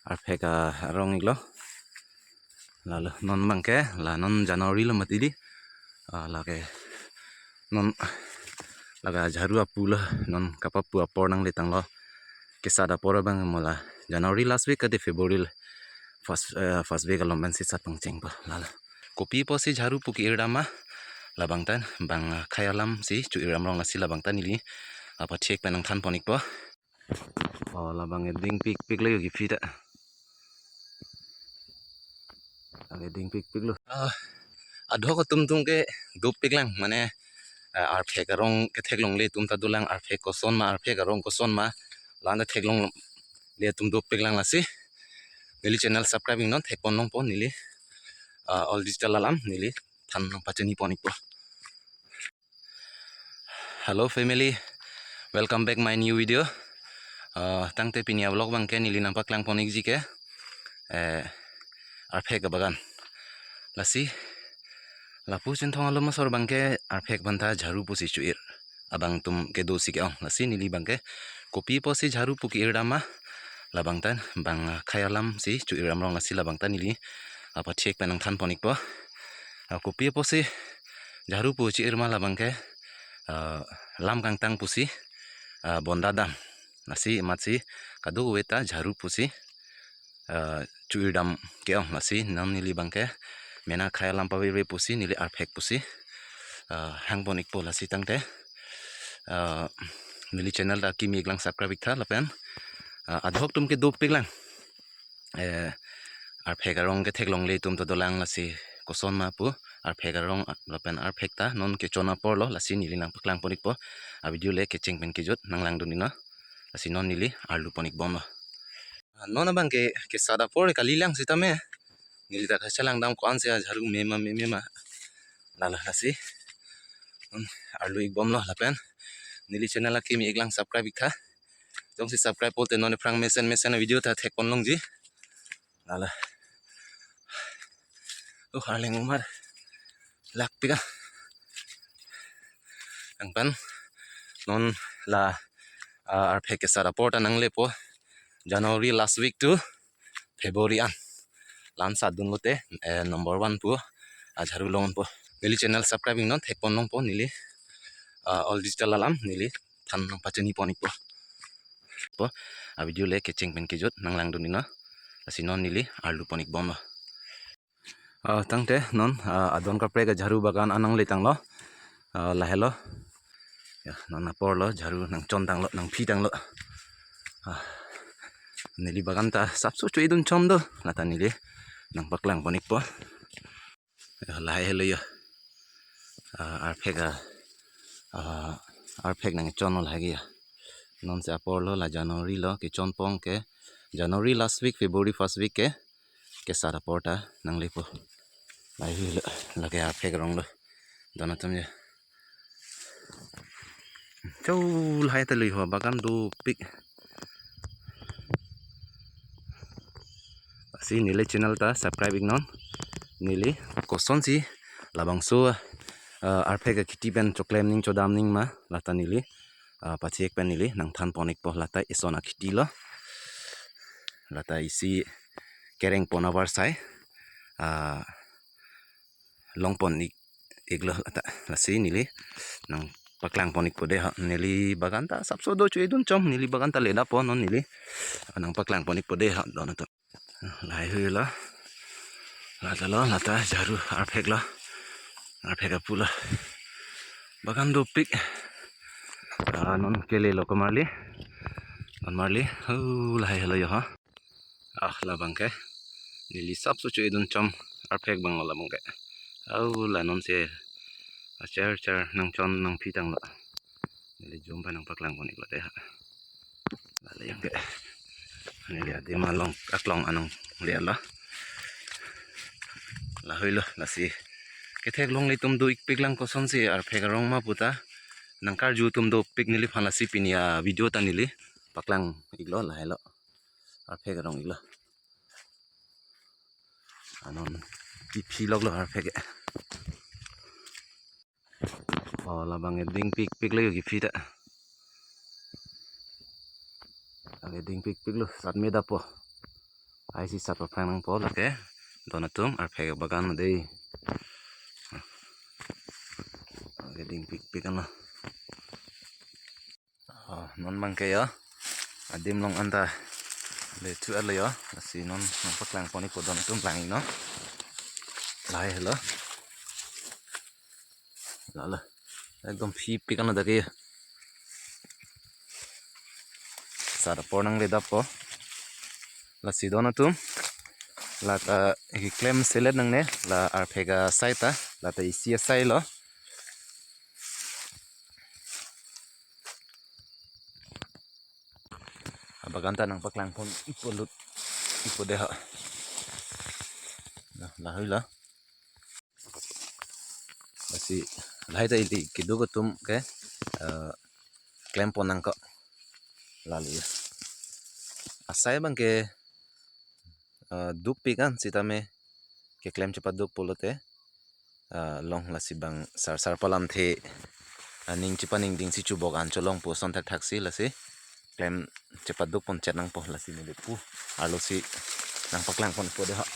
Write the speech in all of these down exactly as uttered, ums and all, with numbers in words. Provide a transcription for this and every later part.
Arphek arong iklo. Lalo non abangke la non January lo mati di. Ah, lake non lake jharu apu lo, non kapapu apor nangletanglo. Kesat apor abang mo la January last week kade February first, eh, first week along pensi sat pangchengpo lalo. Kopi apotsi jharu pu ke-irdam ma, labang ta bang, ah, khei alam si cho-irdam rong lasi labang ta neli apa chek pen nangthanpon ikpo. Oh, labang eding pikpik lo yo kipi ta. Lake ding pikpik lo. Ah, adhok atum tum ke dopiklang, mane, ah, arphek arong ketheklongle atum ta dolang, arphek koson ma, arphek arong koson ma, la-an ta theklongle atum dopiklang lasi. Neli channel subscribe iknon, thekpon longpo neli, ah, All Digital alam neli than nangpachinipon ikpo. Hello family, welcome back my new video. Ah, tangte pini a-vlog abangke neli nangpaklangpon ikji ke, eh, arphek abagan. Lasi lapu Chinthong along asor abangke arphek aphanta jharu pusi cho-ir abang atum kedo si ke-ong. Lasi neli abangke kopi apotsi jharu pu ke-irdam ma, labang ta bang, ah, khei alam si cho-irdam rong lasi labang ta neli apa chek pen nangthanpon ikpo. Ah, kopi apotsi jharu pu cho-ir ma labangke, ah, lam kangtang pusi, ah, bonda dam. Lasi amatsi kadokave ta jharu pusi, ah, cho-irdam ke-ong. Lasi non neli abangke mena khei alam paveve pusi neli arphek pusi, ah, hangpon ikpo lasi tangte, ah, neli channel ta kimi iklang subscribe iktha lapen, ah, adhok atum ke dopiklang. Eh, arphek arong ketheklongle atum ta dolang lasi koson ma pu, arphek arong, ah, lapen arphek ta non kechon apor lo lasi neli nangpaklangpon ikpo. A-video le kecheng pen kejut nanglangdun iknon. Lasi non neli arlupon ikbomlo. Ah, non abangke kesat apor kalilang sitame neli ta kachelangdam ko-ansi jharu mema mema lalo lasi. Hmm, arlu ikbomlo lapen neli channel akimi iklang subscribe iktha. Jongsi subscribe pulote non aphrang mesen mesen a-video ta thekpon longji. Lalo. Uh, Arleng Umar. Lakpik ah. Nangpan non la, ah, arphek kesat apor ta nanglepo. January last week to February an. La-an satdun lote, eh, number one pu ajharu longpo. Neli channel subscribe iknon, thekpon longpo neli, ah, All Digital alam neli than nangpachinipon ikpo. Po, a-video le kecheng pen kejut nanglangdun iknon. Lasi non neli arlupon ikbomlo. Ah, tangte non, ah, adon kaprek ajharu bagan an nangletanglo. Ah, lahelo. Ya, non apor lo jharu nangchontanglo, nangphitanglo. Ah, neli bagan ta sapso cho-idun chom do. Lata neli nangpaklangpon ikpo. Ya, lahelo ya. Ah, arphek a, ah, arphek nangchonlo lahai ya. Nonsi apor lo la January lo kechonpon ke. January last week, February first week ke kesat apor ta nanglepo. Lahelo, lake arphek arong lo. Don atum ya. Cho lahai ta lui ho bagan dopik. Lasi neli channel ta subscribe iknon. Neli kosonsi labangso, eh, arphek akheti pen choklem ning chodam ning ma lata neli, ah, pachek pen neli nangthanpon ikpo lata ison akheti lo. Lata isi kerengpon avarsai, ah, longpon ik, iklo lata. Lasi neli nangpaklangpon ikpo dei ha. Neli bagan ta sapso do cho-idun chom, neli bagan ta ledappo non neli nangpaklangpon ikpo dei ha don atum. Lahai hui lo. Lata lo, lata jharu arphek lo. Arphek apu lo. Bagan dopik. Ah, non kelelo komarli. Komarli. Oh, lahai helo yo ha. Ah, labangke. Neli sapso cho-idun chom arphek abang labangke. Oh, la nonsi acher cher nangchon nangphitanglo. Neli jumpa nangpaklangpon iklo dei ha. Lale yang ke. Neli adim along aklong anong lihat lo. Lahelo, lasi ketheklongle atum do ikpiklang kosonsi arphek arong ma puta nangkarju atum dopik neliphan lasi pini a-video ta neli paklang iklo lahelo. Arphek arong iklo. Anon tiphi loklo arphek. Oh, labang eding pikpik lo yo kipi ta. Lake ding pikpik lo, sat me dapo. Ai si sat paprang nangpo lake. Don atum arphek abagan lo dei. Lake dingpikpik anlo. Oh, non abangke yo. Adim along anta le thu alo yo. Lasi non nangpaklangpon ikpo don atum, lang-iknon. Lahai helo. Lalo. Ekdom phipik anlo dak ke. Sat apor nangledappo. Lasi don atum. Lata keklem selet nangne. La arphek asai ta. Lata isi asai lo. Abagan ta nangpaklangpon ikpo lut. Ikpo dei ha. Nah, lahai lo. Lasi lahai ta ili keduk atum ke, eh, klempon nangkok. Lalo ya. Asai abangke, eh, dukpik an sitame keklem chepaduk pulote, eh, long lasi bang sarsar palamthe aning chepaningding si chubok an cholongpo ason thakthak si lasi klem chepadukpon chet nangpo, lasi neli pu arlo si nangpaklangponpo dei ha.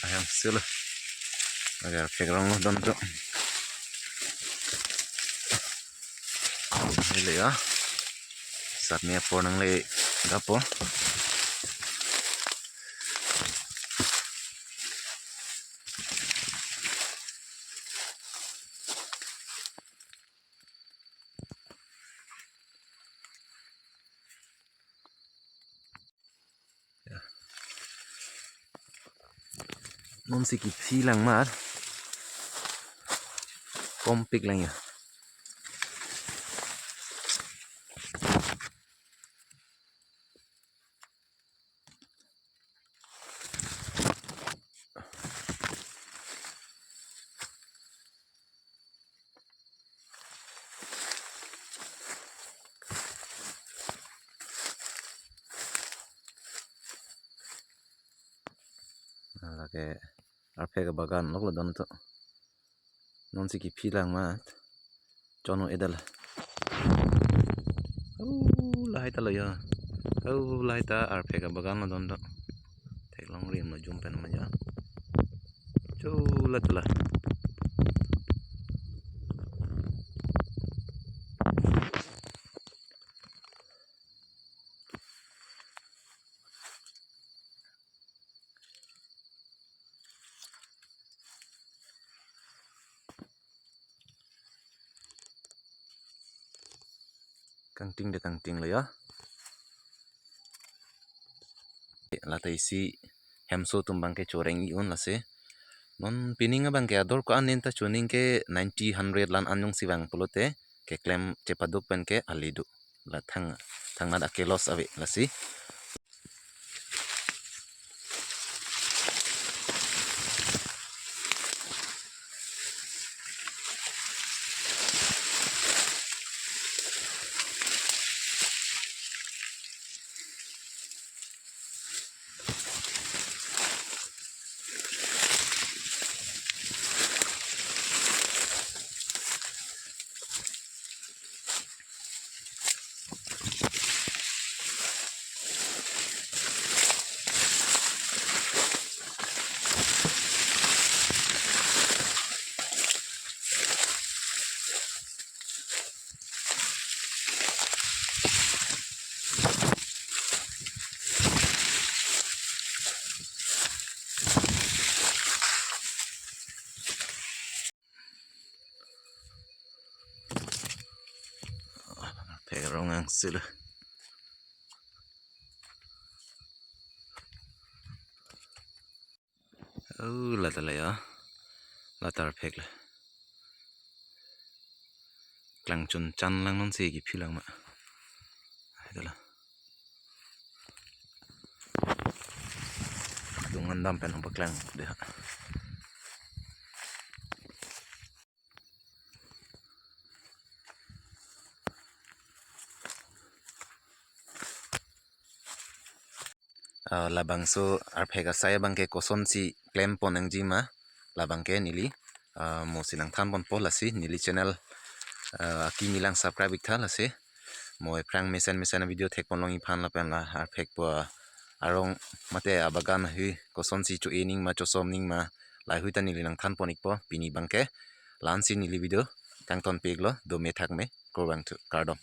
Ayang silo. Agar pegrong lo don tu. Ini ya. Sat ni apor nangledappo. Ya. Non si kephi lang amat. Kompik lang ya. Lake arphek abagan lo, lo don tu. Non si kephi lang amat. Chon-o-edal. Oh, lahai ta lo ya. Oh, lahai ta arphek abagan lo don tu. Theklongri ma jum pen ma ya. Chula chula. Kangting de kangting lo ya. Lata isi hemso atum abangke choreng-i un lasi. Non pining abangke ador ko-an nin ta chuning ke ninety, hundred lan anjong si vang pulote keklem chepaduk pen ke ali do. La thang, thangnat ake loss ave lasi. Pherong angselo. Oh, lata la ya. Lata arphek la. Klang chun chan lang non si kephi lang ma. Ito la. Dungan dam pen nangpaklang dei ha. Ah, labangso arphek asai abangke kosonsi klempon nangjima, labangke neli, ah, mo si nangthanponpo. Lasi neli channel, ah, akimi lang subscribe iktha. Lasi mo ephrang mesen mesen video thekpon longji aphan lapen la arphek pu arong mate abagan ahui kosonsi cho-e nangma, chosom nangma, lahei ta neli nangthanpon ikpo. Pini abangke la-ansi neli video kangtonpiklo. Dome thakme, kurvangthu, kardom.